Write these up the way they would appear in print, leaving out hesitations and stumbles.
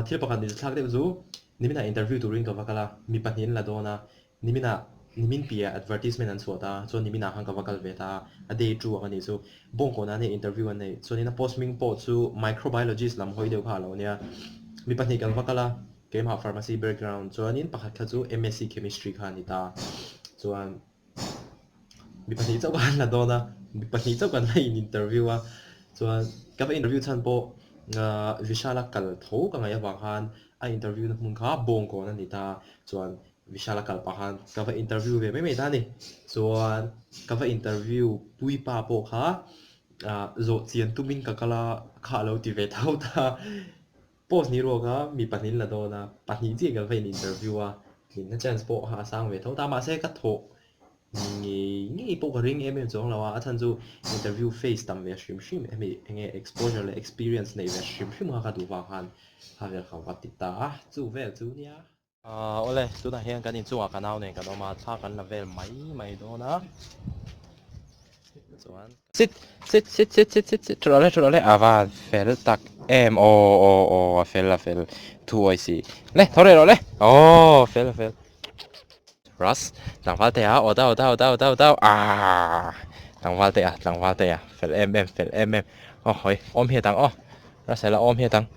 Thil pakhat ni thlak deuh chu niminah interview turin ka va kal a, mi pahnih an la dawn a, niminah nimin piah advertisement an chhuah ta a, chuan niminah khan ka va kal ve ta a, a day two ang a nih chu. Bawngkawnah nia interview an neih, chuanin a post hming pawh chu microbiologist lam hawi deuh kha a lo nia. Mi pahnih kan va kal a, keimah pharmacy background chuanin pakhat kha chu MSc chemistry kha a ni ta a, chuan mi pahnih chauh khan la dawn a, mi pahnih chauh kan la in interview a, chuan ka va interview chhan pawh ahh Vishal a kal tho ka ngaih avang khan a interview na hmun kha Bawngkawn a ni ta a, chuan Vishal a kal pah khan ka va interview ve mai mai ta a ni, chuan ka va interview pui pa pawh kha ahh zawh chian tumin ka kal a, kha a lo ti ve tho ta. Post ni ruak a, mi pahnih la dawn a, pahnih chiah kan va in interview a, tlinna chance pawh a sang ve tho ta, mahse ka thawh ngei ngei pawh ka ring em em chuang lo a, a chhan chu interview face tam ve hrim hrim hemi enge exposure leh experience neih ve hrim hrim kha ka duh vang khan kha vel kha va ti ta a, chu vel chu nia. Awle, tunah hian kan inchungah ka nau nen kan awm a, thla kan la vel mai mai dawn a, chuan. Sit, sit, sit, sit, sit, sit, sit, thut awle, thut awle, a van fel tak em, aw, aw, aw, a fel, a fel, thu awi si, le, tho reh rawh le, aw, fel, a fel. Russ, tlangval te a, aw dau, dau, dau, dau, dau, aaa, tlangval te a, tlangval te a, fel em em, fel em em, aw hawi, awm hiat ang aw, Russell a awm hiat ang.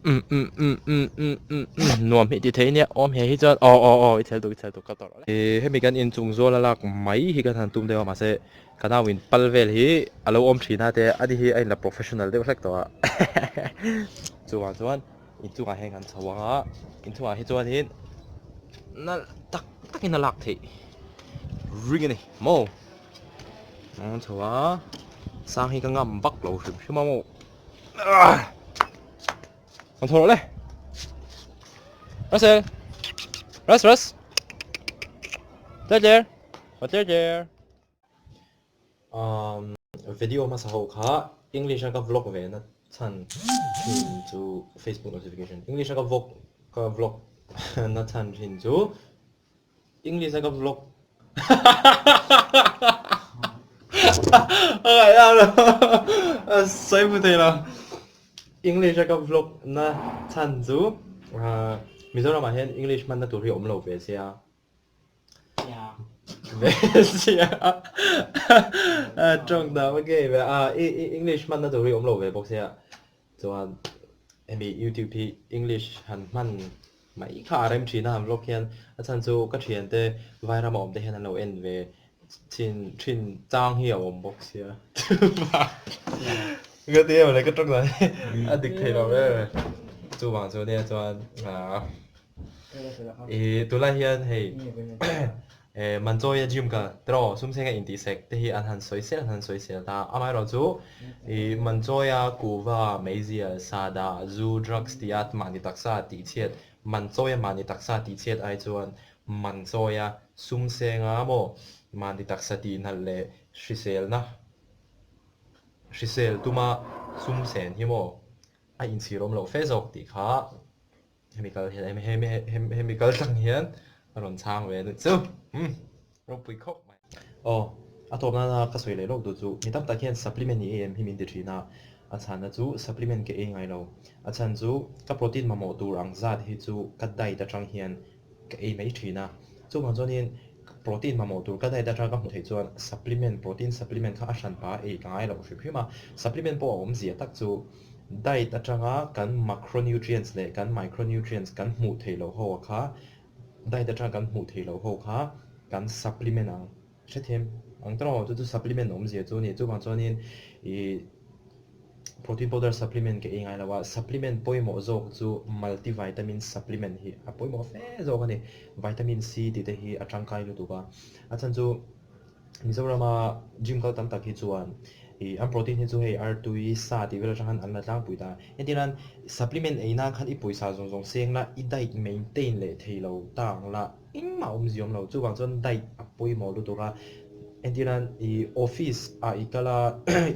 Um um um um um um um nuam hi ti thei nia awm he hi chuan aw aw aw i chhel tuk i chhel tuk ka tawrh le. Ih hemi kan inchung zual a lak mai hi kan han tum deuh a mahse ka nau in pal vel hi a lo awm thin a te ani hi a inla professional deuh hlek tawh a chuvang chuan inchungah hian kan chho ang a inchungah hi chuanin nalh tak takin a lak theih ring a ni maw an chho a sang hi ka ngam vak lo hrim hrim a maw. An thaw rawh le. Russell. Russ Russ. Tler tler. Wa tler tler. Um video hmasa ho kha English a ka vlog ve na chhan thin chu Facebook notification English a ka vlog ka vlog na chhan thin chu English a ka vlog sawi pu thei lo English a ka vlog na chhan chu Mizoram ah hian English hmanna tur hi a awm lo ve sia ve sia tawng dam a gei ve a English hmanna tur hi a awm lo ve bawk sia chuan hemi YouTube hi English han hman Mai kha a rem thin a han vlog hian a chhan chu ka thiante Vairama awm te hian an lo en ve thin thin chang hi a awm bawk sia ka ti em le ka tawng dan hi a dik thei lo em em chuvang chu nia chuan i tunlai hian hei Manchawia gym ka tiraw sumsenga intihsek te hi an han sawi sel an han sawi sel ta amaherawh chu i Manchawia kuhva meizial sahdah zu drugs tia mahni taksa tihchhiat Manchawia mahni taksa tihchhiat ai chuan Manchawia sumsenga maw mahni taksa tihnalh leh hriselna hrisel tuma sumsen hi maw a inchhir awm loh fe zawk tih kha Hemi kal hian hemi hemi hemi kal tlang hian a rawn chhang ve anih chu umm ropui khawp mai. Aw a tawp nana ka sawi leh lawk duh chu mi tam tak hian supplement ni em hi min ti thin a. A chhanna chu supplement ka ei ngai lo. A chhan chu ka protein mamawh tur ang zat hi chu ka diet atang hian ka ei mai thin a. Chuvang chuanin protein mamawh tur ka diet atanga ka hmuh theih chuan supplement, protein supplement kha a hran pah a ei ka ngai loh hrim hrim a. Supplement pawh a awmzia tak chu diet atanga kan macronutrients leh kan micronutrients kan hmuh theih loh ho kha diet atanga kan hmuh theih loh ho kha kan supplement ang. Hrethiam ang tawh chu chu supplement awmzia chu a ni. Chuvang chuanin ih protein powder supplement ka ei ngai lo a, supplement pawimawh zawk chu multivitamin supplement hi a pawimawh fe zawk a ni. Vitamin C tih te hi a tangkai lutuk a, a chhan chu Mizorama gym kal tam tak hi chuan ih an protein hi chu hei artui sa tih vel atang khan an la tlangpui ta. Entir nan supplement ei nan khan i pawisa zawng zawng seng la, i diet maintain leh thei lo ta ang la. Engmah awmzia awm lo, chuvang chuan diet a pawimawh lutuk a, entir nan i office ah i kal a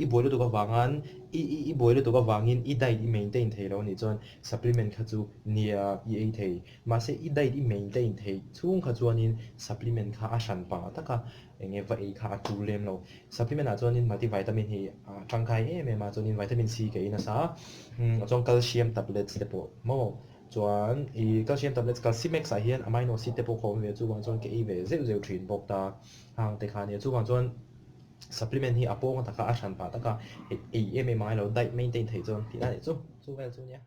i buai lutuk avangan i i buai lutuk avangin i diet i maintain thei lo anih chuan supplement kha chu nia i ei thei, mahse i diet i maintain theih chhung kha chuanin supplement kha a hran pah tak a, eng nge va ei kha a tul lem lo. Supplement ah chuanin multivitamin hi a tangkai em em a, chuanin vitamin C ka ei nasa a, chuan calcium tablets te pawh maw. Chuan i calcium tablets Calcimax ah hian amino acid te pawh ka awm ve a, chuvang chuan ka ei ve zeuh zeuh thin bawk ta hang te kha ania. Chuvang chuan supplement hi a pawng a taka a hran pah taka ei em em angai lo diet maintain theih chuan tih na nih chu, chu vel chu nia.